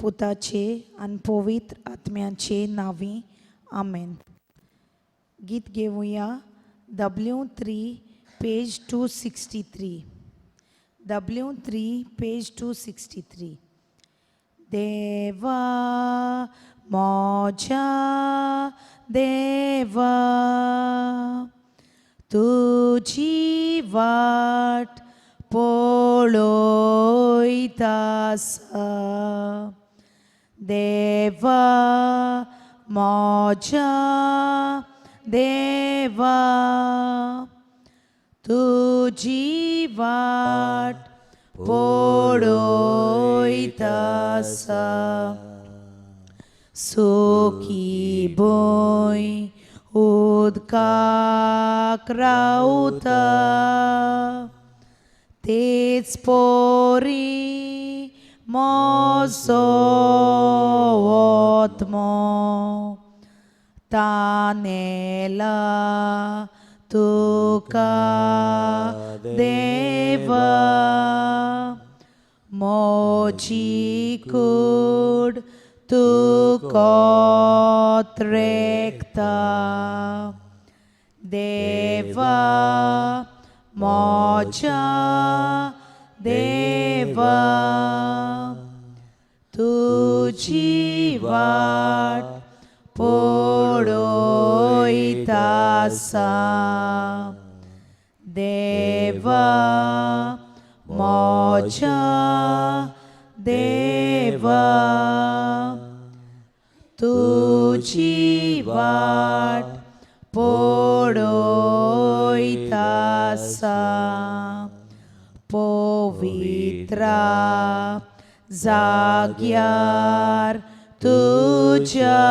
पुताचे आनी पवित्र आत्म्याचे नांवी आमेन. गीत घेवया W 3 page 263, W 3 page 263. देवा म्हज्या देवा, तुजी वाट पळयता आसा. देवा म्हज्या देवा, तुजी वाट पळयता आसा. सुकी भूंय उदकाक रावता, तेच परी म्हजो आत्मो तानेला तुका देवा. म्हजी कूड तुका त्रेकता, देवा म्हज्या देवा, तुजी वाट पळयता आसा. देवा म्हज्या देवा, तुजी वाट पळयता आसा. पवित्रा जाग्यार तुज्या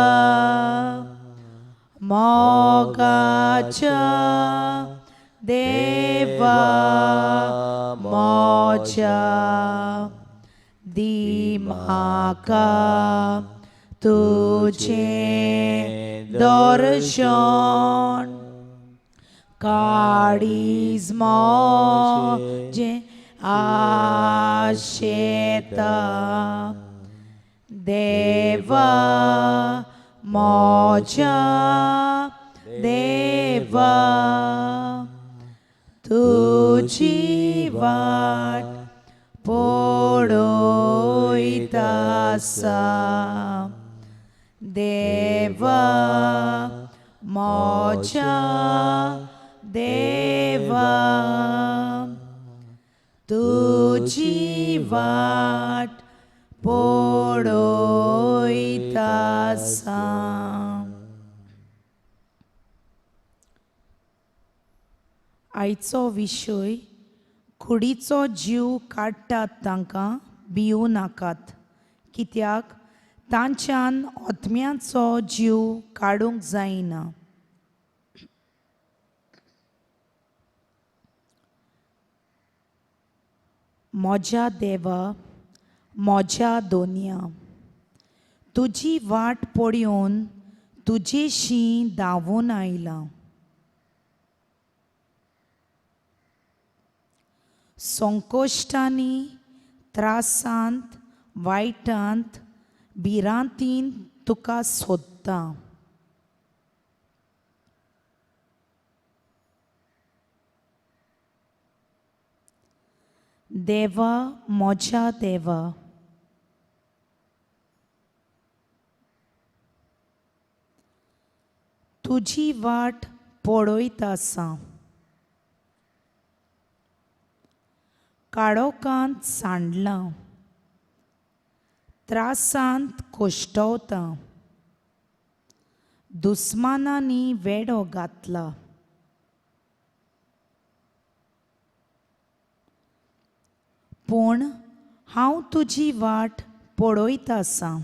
मोगाच्या देवा म्हज्या, दी म्हाका तुजें दर्शन, काळीज म्हजें आशेता. देवा म्हज्या देवा, तुजी वाट पळयता आसा. देवा म्हज्या देवा, तुजी वाट पळयता आसा. आयचो विशय, कुडीचो जीव काडटात तांकां भिवूं नाकात, कित्याक तांच्यान आत्म्याचो जीव काडूंक जायना. म्हज्या देवा, म्हज्या दोनया, तुजी वाट पळोवन तुजेशी धांवून आयलां. संकोश्टांनी, त्रासांत, वायटांत, भिरांतीन तुका सोदता. देवा म्हज्या देवा, तुजी वाट पळयत आसा. काळोखांत सांडलां, त्रासांत कोश्टवता, दुस्मानांनी वेडो घातला. पूण हांव तुजी वाट पळयत आसा,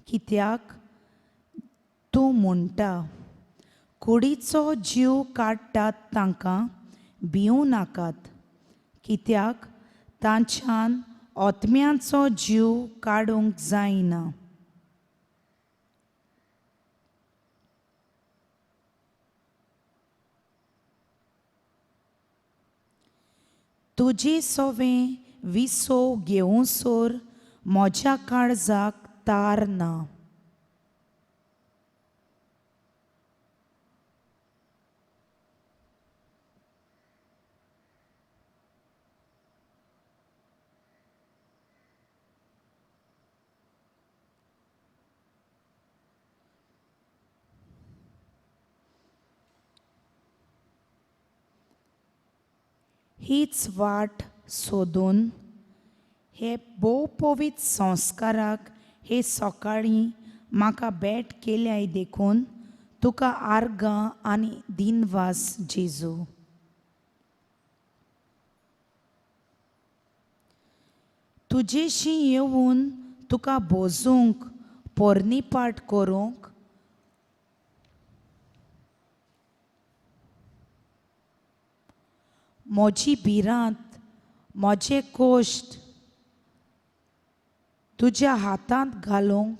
कित्याक तूं म्हणटा, कुडीचो जीव काडटात तांकां भिवूं नाकात, कित्याक तांच्यान आत्म्याचो जीव काडूंक जायना. तुजे सवें विसव घेवसर म्हज्या काळजाक तार ना. हीच वाट सोदून हे भोवपवीत संस्काराक हे सकाळीं म्हाका भेट केल्याय देखून तुका आर्गां आनी दिनवास जेजू. तुजेशी येवन तुका बोजूंक पोरणीपाट करूंक म्हजी भिरांत म्हजे कोश्ट तुज्या हातांत घालूंक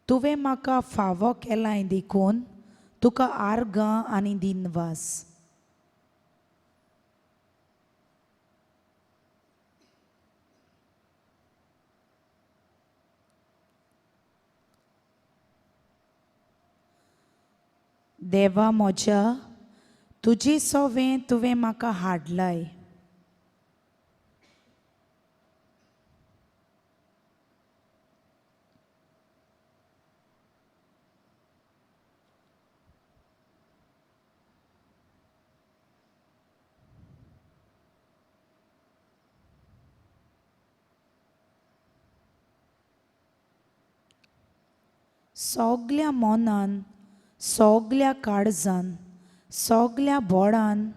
तुवें म्हाका फावो केलाय देखून तुका आर्गां आनी दिनवास. देवा म्हज्या तुजे सोवें तुवें म्हाका हाडलाय. सगल्या मनान सगल्या काळजान सगल्या बोडान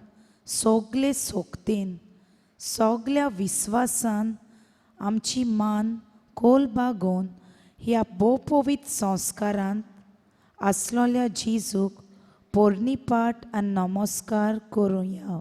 सगले सोकतेन सगल्या विस्वासान आमची मान कोल बागोवन ह्या भोवपवीत संस्कारांत आसलेल्या जेजूक पोरणीपाट आनी नमस्कार करुया.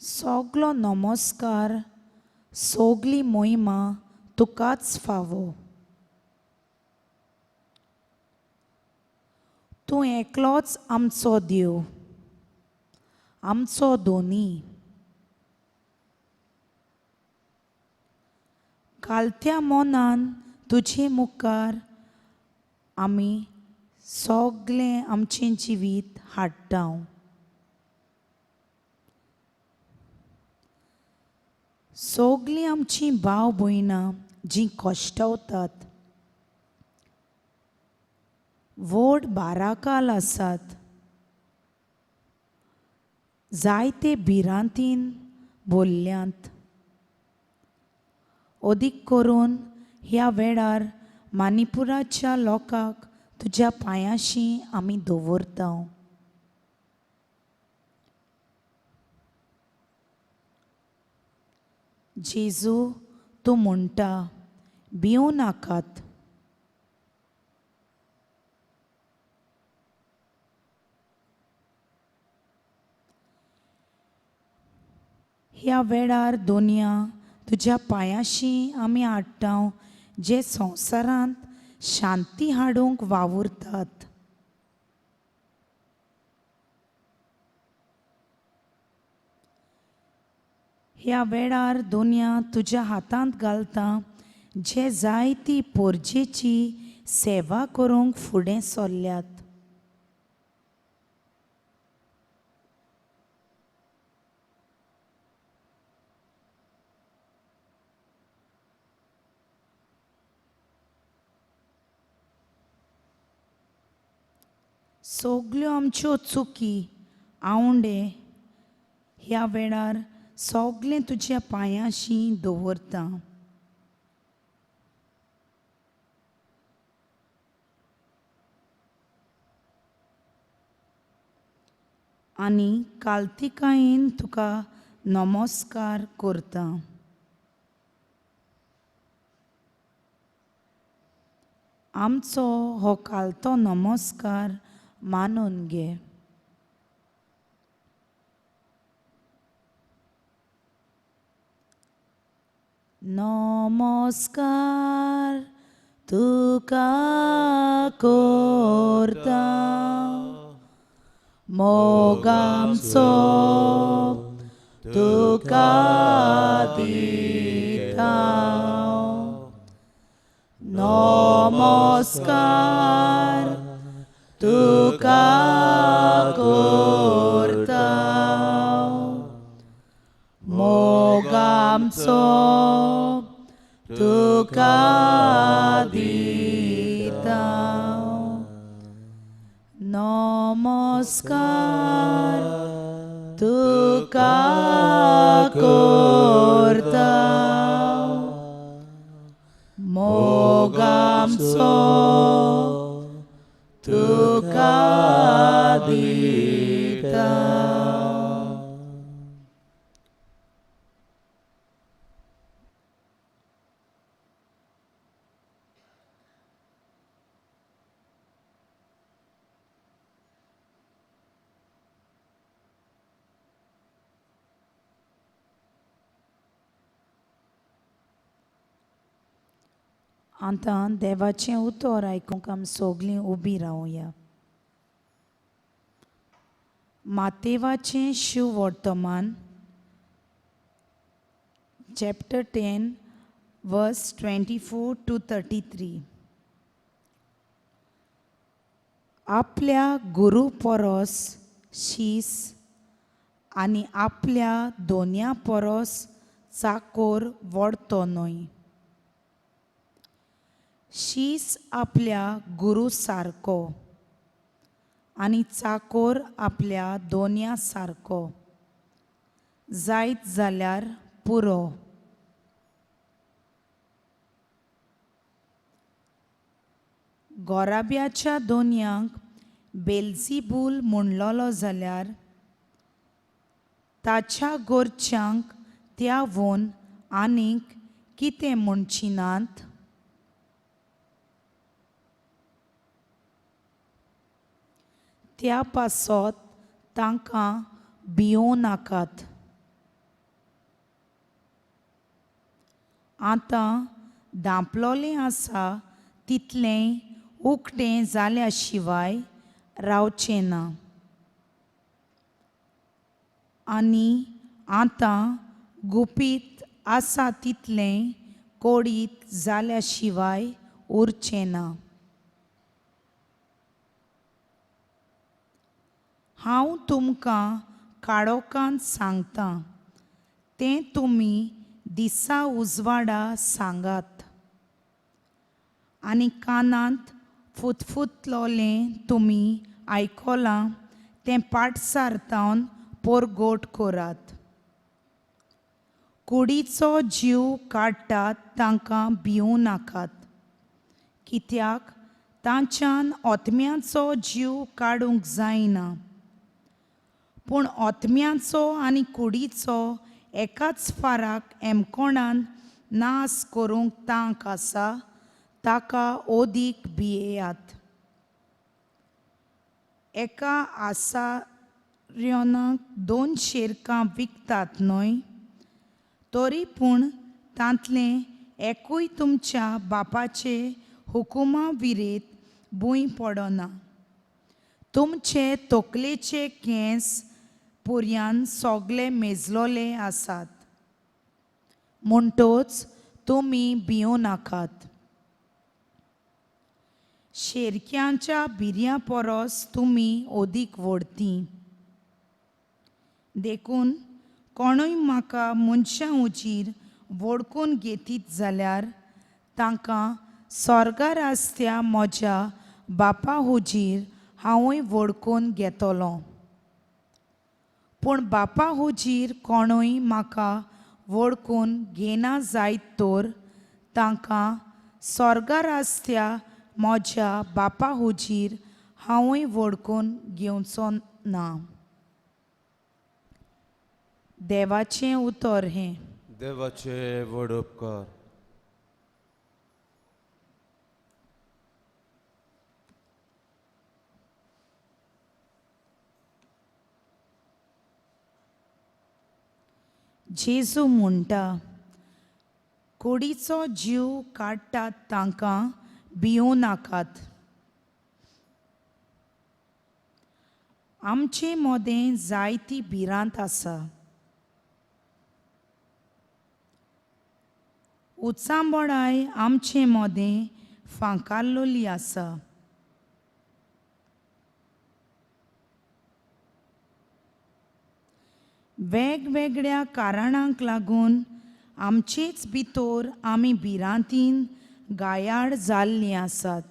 सगलो नमस्कार सगली मोहिमा तुकाच फावो. तूं एकलोच आमचो देव आमचो दोनी. कालत्या मनान तुजे मुखार आमी सगलें आमचें जिवीत हाडटा. सगलीं आमचीं भाव भयणां जीं कश्टवतात व्हड बाराकाल आसात जायते भिरांतीन बोल्ल्यांत. अदीक करून ह्या वेळार मणिपुराच्या लोकांक तुज्या पांयांशी आमी दवरता. जेजू तूं म्हणटा भिवं नाकात. ह्या वेळार दोनया तुज्या पांयांशी आमी हाडटा जे संवसारांत शांती हाडूंक वावुरतात. ह्या वेळार दोनया तुज्या हातांत घालता जे जायती पोरजेची सेवा करूंक फुडें सरल्यात. सगल्यो आमच्यो चुकी आवंडे ह्या वेळार सगलें तुज्या पांयांशी दवरता. आनी कालतिकायेन तुका नमस्कार करता. आमचो हो कालतो नमस्कार मानून घे. नमस्कार तुका करता मोगामचो तुका दिता. नमस्कार तुका करता मोगामचो तुका दिता. नमस्कार तुका करता मोगामचो तुका दिता. आतां देवाचें उतर आयकूंक आमी सगलीं उबी रावया. मातेवाचें शिववर्तमान chapter 10 verse 24 to 33. आपल्या गुरू परस शीस आनी आपल्या दोनया परस चाकोर वडतो न्हय. शीस आपल्या गुरू सारको आनी चाकोर आपल्या दोनया सारको जायत जाल्यार पुरो. गोराब्याच्या दोनयांक बेलझीबूल म्हणलोलो जाल्यार ताच्या गोरच्यांक त्या वोन आनीक कितें म्हणची नात. त्या पासत तांकां भियों नाकात. आतां धांपलोलें आसा तितलें उकतें जाल्या शिवाय रावचें ना. आनी आतां गुपीत आसा तितलें कोडीत जाल्या शिवाय उरचें ना. हांव तुमकां काळोखांत सांगतां तें तुमी दिसा उजवाडा सांगात आनी कानांत फुतफुतलोलें तुमी आयकलां तें पाटसारतावन पोरगोट करात. कुडीचो जीव काडटात तांकां भिवूं नाकात, कित्याक तांच्यान आत्म्याचो जीव काडूंक जायना. पूण आत्म्याचो आनी कुडीचो एकाच फाराक एमकोणान नास करूंक तांक आसा ताका ओदीक भियेयात. एका आसार्योनाक 2 शेरकां विकतात न्हय, तरी पूण तांतलें एकूय तुमच्या बापाचे हुकुमा विरेत भूंय पडना. तुमचे तकलेचे केंस पुर्यान सगळे मेजलोले आसात. म्हणटोच तुमी भियों नाकात. शेरक्यांच्या बिरयां परस तुमी ओदीक व्हडती. देखून कोणूय म्हाका मनशां उजीर वळखून घेतीत जाल्यार तांकां स्वर्गार आसत्या म्हज्या बापा हुजीर हांवूय वळखून घेतलो. पूण बापा हुजीर कोणूय म्हाका वळखून घेना जायत तर तांकां स्वर्गार आसत्या म्हज्या बापा हुजीर हांवूय वळखून घेवचो ना. देवाचें उतर हें. देवाचे व्हड उपकार. जेजू म्हणटा, कुडीचो जीव काडटात तांकां भियों नाकात. आमचे मदें जायती भिरांत आसा. उचांबळाय आमचे मदें फांकारलोली आसा. वेगवेगळ्या कारणांक लागून आमचेच भितर आमी भिरांतीन गायाळ जाल्लीं आसात.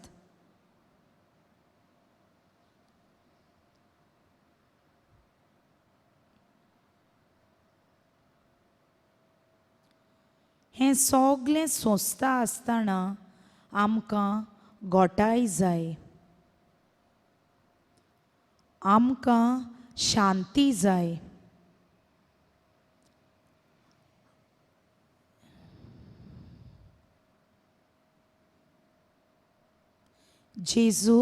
हें सगलें सोंसता आसतना आमकां गोठाय जाय, आमकां शांती जाय. जेजू,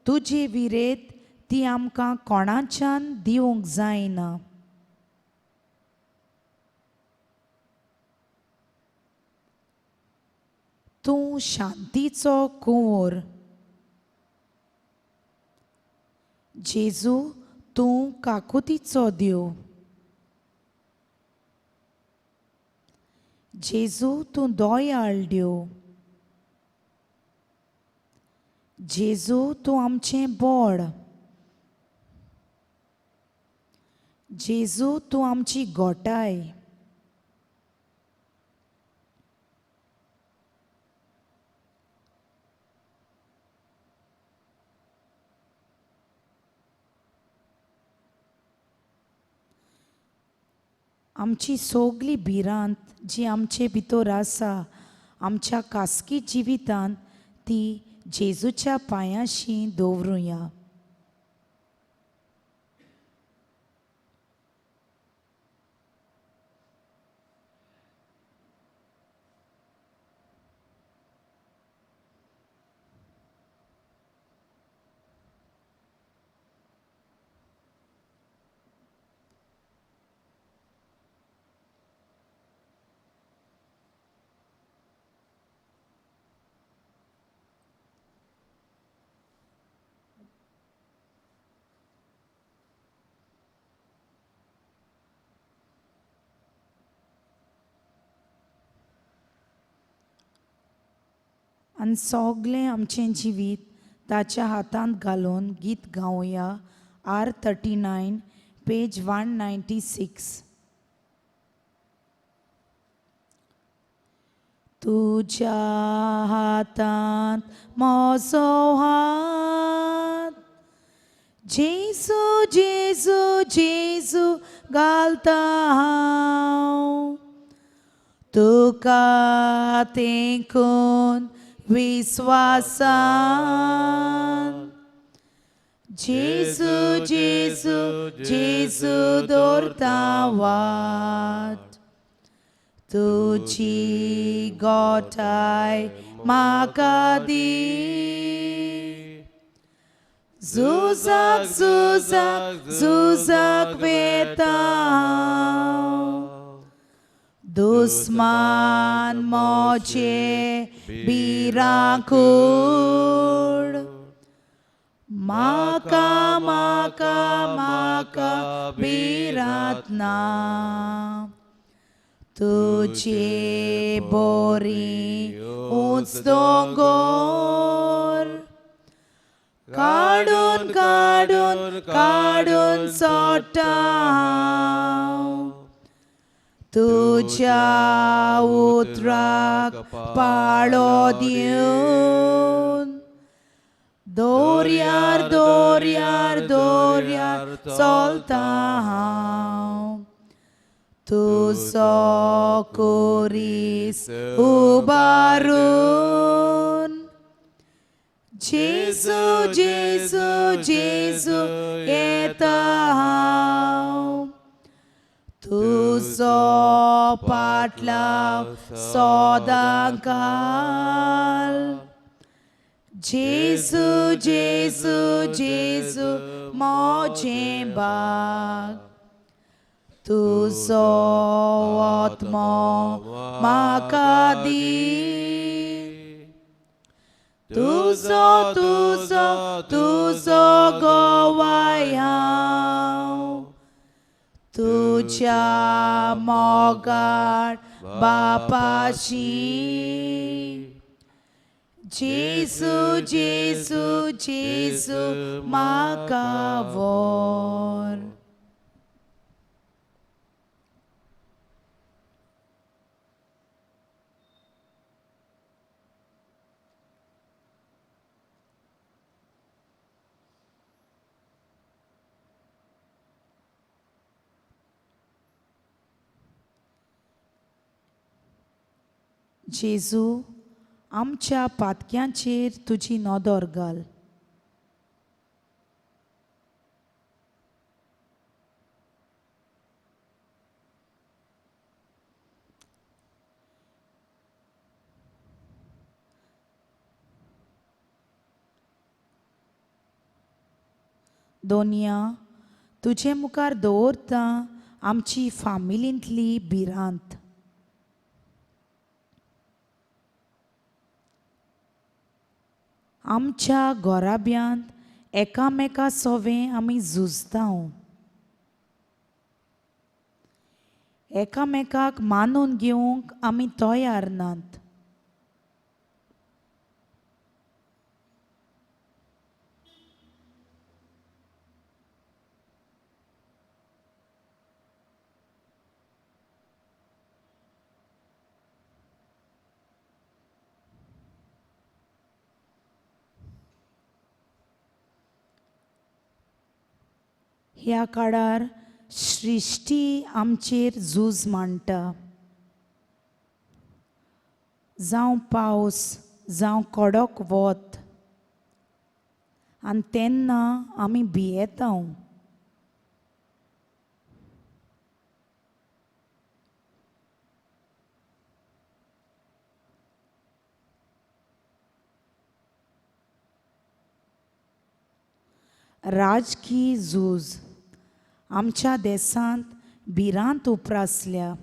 तुजे विरेत ती आमकां कोणाच्यान दिवंक जायना. तूं शांतीचो कुंवर. जेजू, तूं काकुतीचो देव. जेजू, तूं दयाळ देव. जेजू, तूं आमचें बोड. जेजू, तूं आमची गोठाय. आमची सगली भिरांत जी आमचे भितर आसा आमच्या खासगी जिवितांत ती जेजूच्या पांयांशी दवरुया. आनी सगलें आमचें जिवीत ताच्या हातांत घालून गीत गावया. R39 page 196. तुज्या हातांत म्हजो हात, जेजू जेजू जेजू घालता हांव, तुका तेंकून विस्वासान. जेजू जेजू जेजू दवरता वाट, तुजी गोठाय म्हाका दी. झुजाक झुजाक झुजाक वेता दुस्मान मोचे भिरांकूळ, म्हाका म्हाका म्हाका भिरांत ना. तुजे बोरी उंच दोंगोर काडून काडून काडून सोडटा हांव, तुज्या उतराक पाळो दिवन दर्यार दर्यार दर्यार चलता हांव, तुजो कुरीस उबारून. जेजू जेजू जेजू येता हांव, तुज्या तुजो पाटलाव सदांकाल. जेजू जेजू जेजू म्हजें बाग, तुजो आत्मो म्हाका दी. तुजो तुजो तुजो गवाय हांव, तुज्या मोगान बापाशी. जेजू जेजू जेजू म्हाका व्हर. जेजू आमच्या पातक्यांचेर तुजी नदर घाल. दोनया तुजे मुखार दवरता आमची फामिलींतली भिरांत. आमच्या घराब्यांत एकामेका सोवें आमी झुजता, एकामेकाक मानून घेवंक आमी तयार नात. ह्या काळार सृश्टी आमचेर झूज मांडटा. जावं पावस, जावं कडक वत, आनी तेन्ना आमी भियेता. राजकीय झूज आमच्या देशांत भिरांत उप्रासल्या.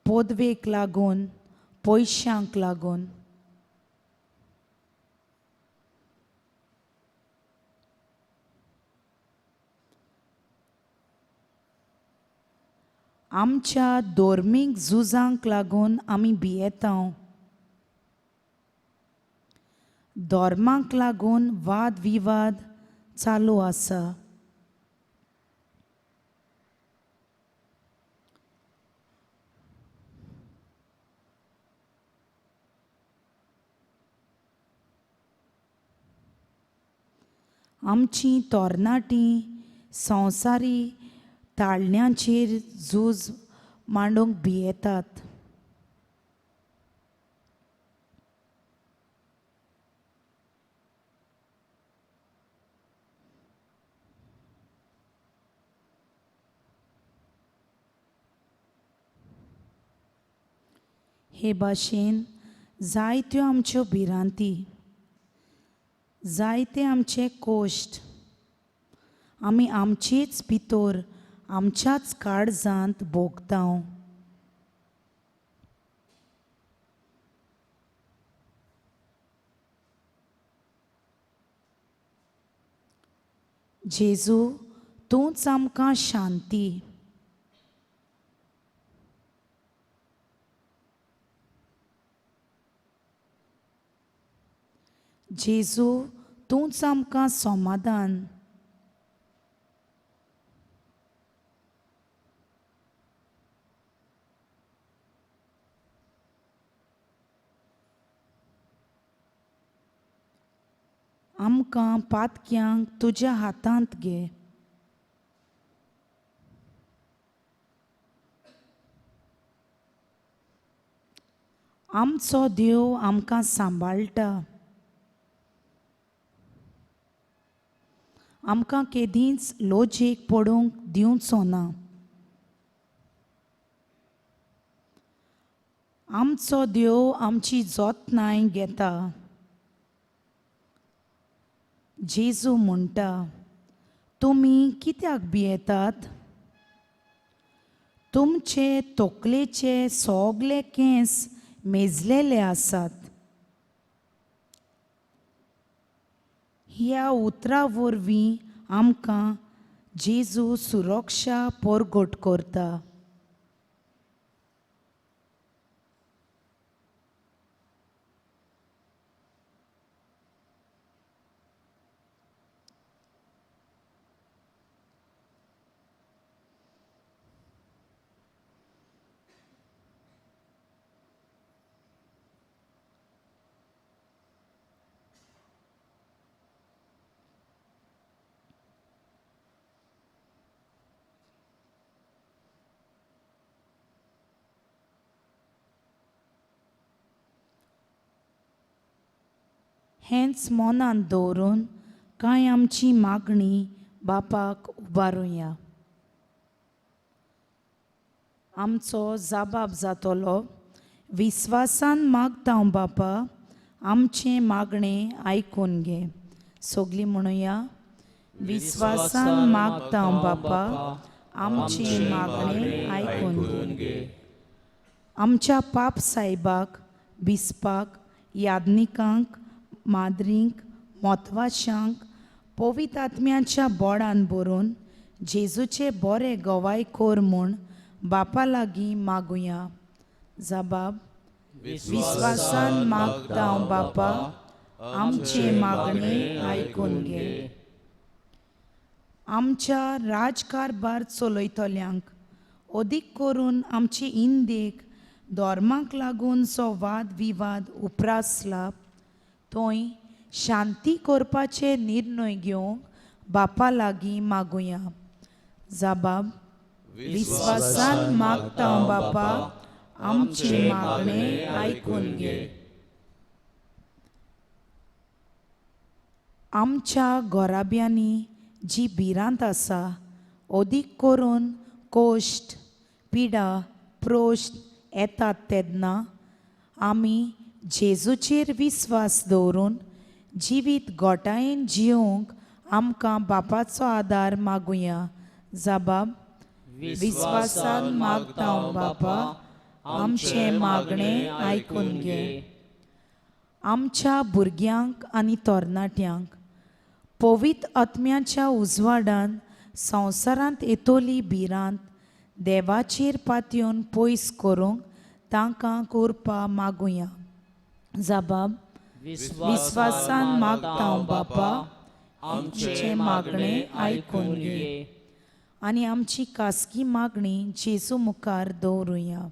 पदवेक लागून, पयशांक लागून. आमच्या धर्मीक झुजांक लागून आमी भियेता. धर्माक लागून वाद विवाद चालू आसा. आमची तरणाटी संवसारी ताळण्यांचेर झूज मांडूंक भियेतात. हे भाशेन जायत्यो आमच्यो भिरांती, जायते आमचे कोश्ट आमी आमचेच भितर आमच्याच काळजांत भोगता. जेजू तूंच आमकां शांती. जेजू तूंच आमकां समाधान. आमकां पातक्यांक तुज्या हातांत घे. आमचो देव आमकां सांबाळटा. आमकां केदींच लोजेक पडूंक दिवचो ना. आमचो देव आमची जतनाय घेता. जेजू म्हणटा, तुमी कित्याक भियेतात? तुमचे तकलेचे सगळे केंस मेजलेले आसात. ह्या उतरा वरवीं आमकां जेजू सुरक्षा परगट करता. हेंच मनांत दवरून कांय आमची मागणी बापाक उबारुया. आमचो जाबाब जातलो, विस्वासान मागता बापा, आमचें मागणें आयकून घे. सगलीं म्हणुया, विस्वासान मागता बापा, आमचें मागणें आयकून घे. आमच्या पाप सायबाक, बिस्पाक, यादनिकांक, माद्रींक, मोतवाशांक पवित्र आत्म्याच्या बोडान भरून जेजूचे बरे गवाय कर म्हूण बापा लागीं मागुया. जबाब, विस्वासान मागता बापा, आमचें मागणें आयकून घे. आमच्या राजकारभार चलयतल्यांक, अदीक करून आमचे इंदेक धर्माक लागून जो वाद विवाद उप्रासला थंय शांती करपाचे निर्णय घेवंक बापा लागीं मागुया. जबाब, विस्वासान मागता बापा, आमचें मागणें आयकून घे. आमच्या घराब्यांनी जी भिरांत आसा, अदीक करून कोश्ट, पिडा, प्रोश्ट येतात तेन्ना आमी जेजूचेर विस्वास दवरून जिवीत गोटायेन जिवंक आमकां बापाचो आदार मागुया. जबाब, विस्वासान मागता बापा, आमचें मागणें आयकून घे. आमच्या भुरग्यांक आनी तरणाट्यांक पवित्र आत्म्याच्या उजवाडान संवसारांत येतली भिरांत देवाचेर पातयेवन पयस करूंक तांकां करपा मागुया. जबाब, विस्वासान मागता बापा, आमचें मागणें आयकून घे. आनी आमची खासगी मागणी जेजू मुखार दवरुया.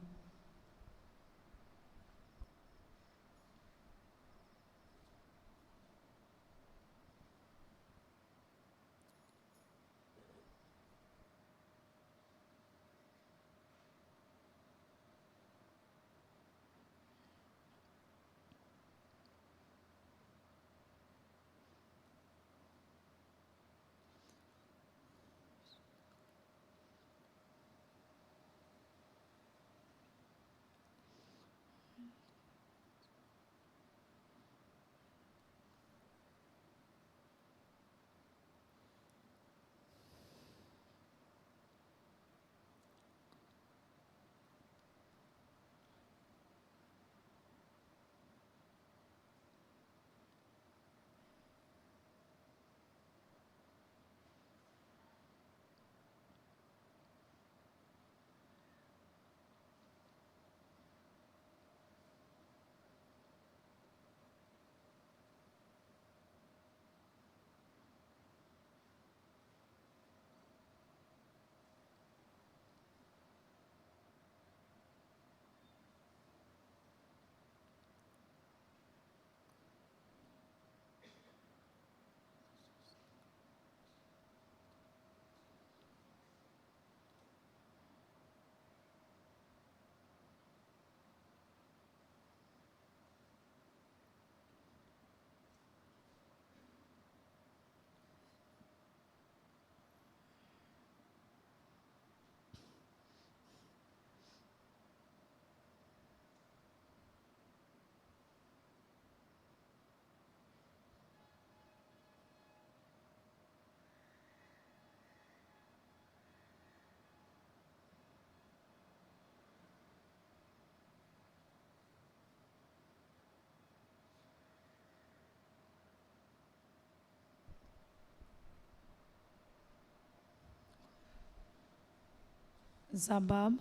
जबाब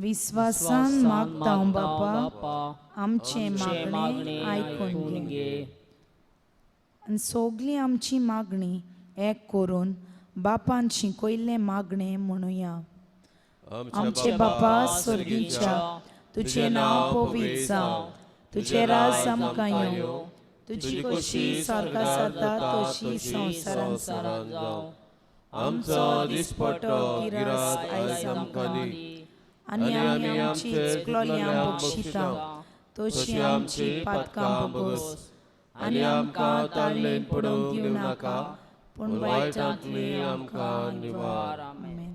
विस्वासान मागता बापा, आमचें मागणें आयकून घे. आनी सगळीं आमची मागणी एक करून बापान शिकयल्लें मागणें म्हणुया. आमचे बापा स्वर्गीच्या, तुजें नांव पवित्र जावं, तुजें राज आमकां येवं, तुजी खोशी स्वर्गा जाता तशी संवसारांत जावं. आमचो दिसपट्टो गिरास आयज आमकां दी, आनी आमी आमची चुकलोल्यांक बक्षिता तशी आमची पातकां भोगोस, आनी आमकां ताळणेन पडूंक दिवं नाका, पूण वायटांतली आमकां निवार. आमेन.